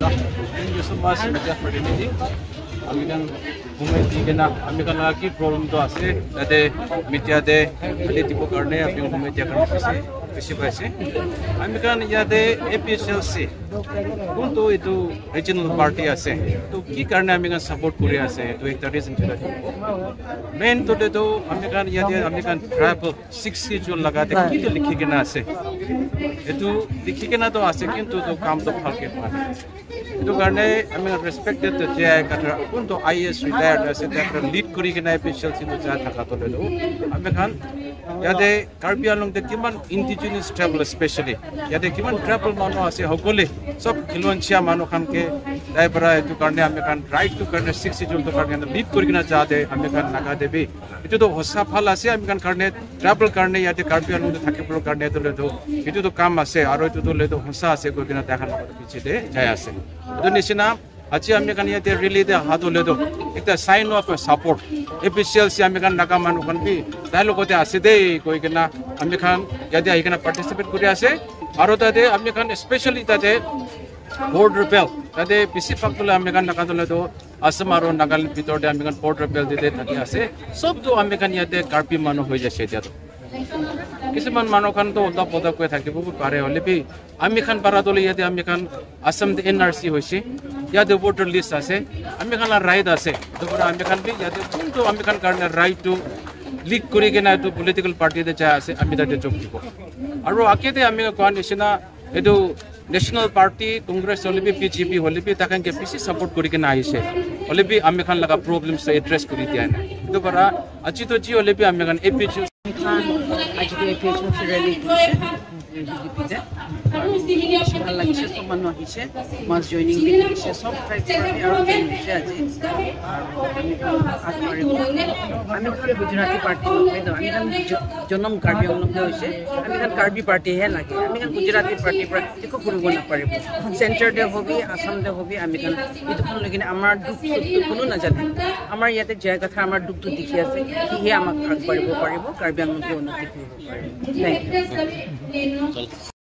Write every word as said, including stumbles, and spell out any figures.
Thank you so much, media fraternity. Ami khan humai di kena, ami khan laga ki problem to ase, tate media te khali dibo karne, ami khan humai dia karne bishi, bishi paise. Ami khan yate A P H L C, kuntu itu regional party ase, to ki karne ami khan support kuri ase, to ekta reason chula. Main to de to ami khan yate ami khan tribal six schedule laga te ki to likhi kena ase. Etu likhi kena to ase, kintu to kam to bhalke hua nai. Etu karne ami khan respected J I Kathar, kuntu I A S retired ase, tai khan lead kuri kena official situ ja thaka to le to. Ami khan yate Karbi Anglong te kiman indigenous tribal, especially yate kiman tribal manu ase, hokole sob khilonchia manu khan ke tai para etu karne ami khan right to karne six schedule to karne lead kuri kena ja te ami khan Naga te bi. Etu to hosa bhal ase, ami khan karne, tribal karne, yate Karbi Anglong te thakibole karne to le to, etu to kam ase, aro etu to le to hosa ase koi kena tai khan logot piche te jai ase. Etu nisina, aji ami khan yate rally te aha to le to, ekta sign of support. A P H L C ami khan Naga manu khan bi tai logot te ase de koi kena ami khan yate ahi kena participate kuri ase. Aro tate ami khan especially tate border belt, tate bisi bhag to le ami khan Naga to le to Assam aro Nagaland bitor te ami khan border belt te thaki ase. Sob to ami khan yate Karbi manu hoi jaise etia to. Kisuman manu khan to ulta pulta koi thakibo bi pare, hole bi ami khan para to le yate ami khan Assam te N R C hoise, yate voter list ase, ami khan la right ase. Etu para ami khan bi yate kuntu ami khan karne right to lead kuri kena etu political party te jai ase, ami tate jog dibo. Aro age te ami koa nisina etu National Party, Congress hole bi, B J P hole bi, tai khan ke bishi support kuri kena ahise. Hole bi ami khan laga problems to address kuri dia nai. Etu para aji to ji hole bi ami khan A P H L C khan aji to A P H L C rally kuri ase. Bhal lagise, sob manu ahise, mass joining bi dikhi ase, sob tribe para bi aro join hoise aji. Aru ami khan Gujarati party nohoi to, ami khan jo-, jonam Karbi Anglong te hoise, ami khan Karbi party he lage, ami khan Gujarati party para ekko kuribo naparibo. Center te hobi, Assam te hobi, ami khan etu khan loi kena amar dukh sukh to kunu najane. Amar yate J I Kathar amar dukh to dikhi ase, sihe amak agbaribo paribo, Karbi Anglong ke unnati kuribo paribo. Thank you.